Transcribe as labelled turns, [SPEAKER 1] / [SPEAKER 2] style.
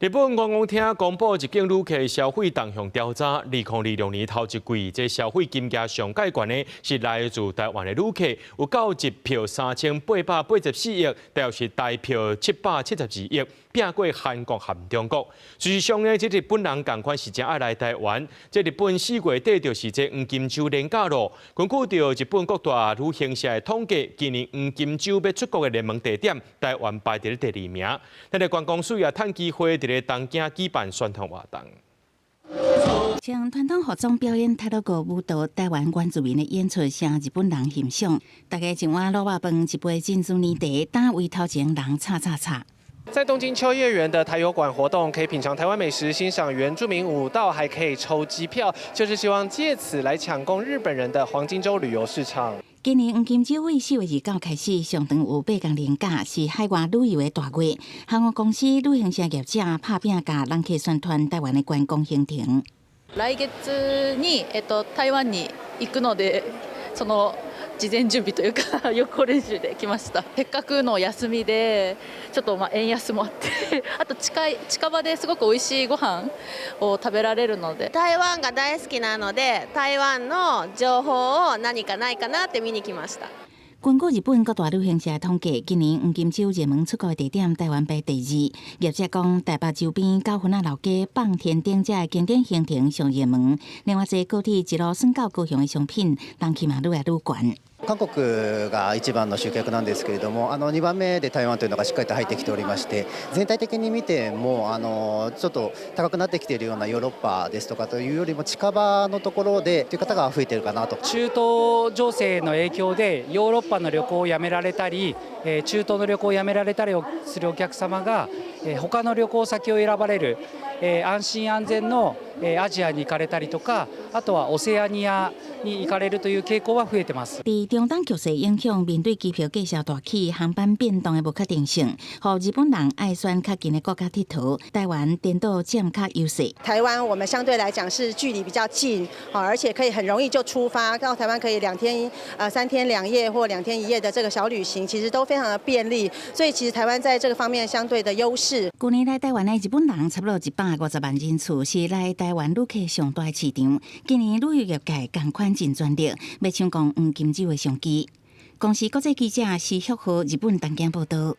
[SPEAKER 1] 日本觀光廳公布入境旅客消費動向調查，2026年頭一季，這消費金額上蓋懸的是來自台灣的旅客，有夠日票3884億，大約是台票772億，拚過韓國和中國。事實上呢，這日本人仝款是誠愛來台灣。這日本4月底就是這黃金週連假囉。根據著日本各大旅行社的統計，今年黃金週欲出國的熱門地點，台灣排佇咧第二名。咱的觀光署也趁機會佇咧東京舉辦宣傳活動。
[SPEAKER 2] 像傳統服裝表演、太魯閣舞蹈、台灣原住民的演出，讓日本人欣賞。大家一碗滷肉飯，一杯珍珠奶茶，攤位頭前人吵吵吵。
[SPEAKER 3] 在東京秋葉原的台遊館活動，可以品嘗台灣美食、欣賞原住民舞蹈，還可以抽機票，就是希望借此來搶攻日本人的黃金週旅遊市場。
[SPEAKER 2] 今年黃金週為4月29開始，上長有8天連假，是海外旅遊的大月。航空公司、旅行社業者拍拚共人客宣傳台灣的觀光行程。
[SPEAKER 4] 来月に台灣に行くので、その事前準備というか予行練習で来ました。せっかくの休みで、ちょっとまあ円安もあって、あと近い近場ですごく美味しいご飯を食べられるので。
[SPEAKER 5] 台灣が大好きなので、台灣の情報を何かないかなって見に來ました。
[SPEAKER 2] 根據日本各大旅行社統計，今年黃金週熱門出國的地點，台灣排第二。業者講，台北周邊九份仔老街、放天燈這个經典行程上熱門。另外，坐高鐵一路耍到高雄的商品，人氣嘛愈來愈懸。
[SPEAKER 6] 韓國が一番の集客なんですけれども、2番目で台灣というのがしっかりと入ってきておりまして、全体的に見てもちょっと高くなってきているようなヨーロッパですとかというよりも、近場のところでという方が増えているかなと。
[SPEAKER 7] 中東情勢の影響でヨーロッパの旅行をやめられたり、中東の旅行をやめられたりするお客様が他の旅行先を選ばれる、安心安全のアジアに行かれたりとか、あとはオセアニアに行かれるという傾向は増えてます。
[SPEAKER 2] 佇中東局勢影響，面對機票價數大起、航班變動的無確定性，予日本人愛選較近的國家𨑨迌，台灣顛倒佔較優勢。
[SPEAKER 8] 台灣我們相對來講是距離比較近，而且可以很容易就出發到台灣，可以2天、3天2夜或2天1夜的這個小旅行，其實都非常的便利，所以其實台灣在這個方面相對的優勢。
[SPEAKER 2] 去年來台灣的日本人差不多150萬人次，是來台灣旅客上大市場。今年旅遊業界仝款盡全力，欲搶攻黃金週的商機。公視國際記者施旭和日本東京報道。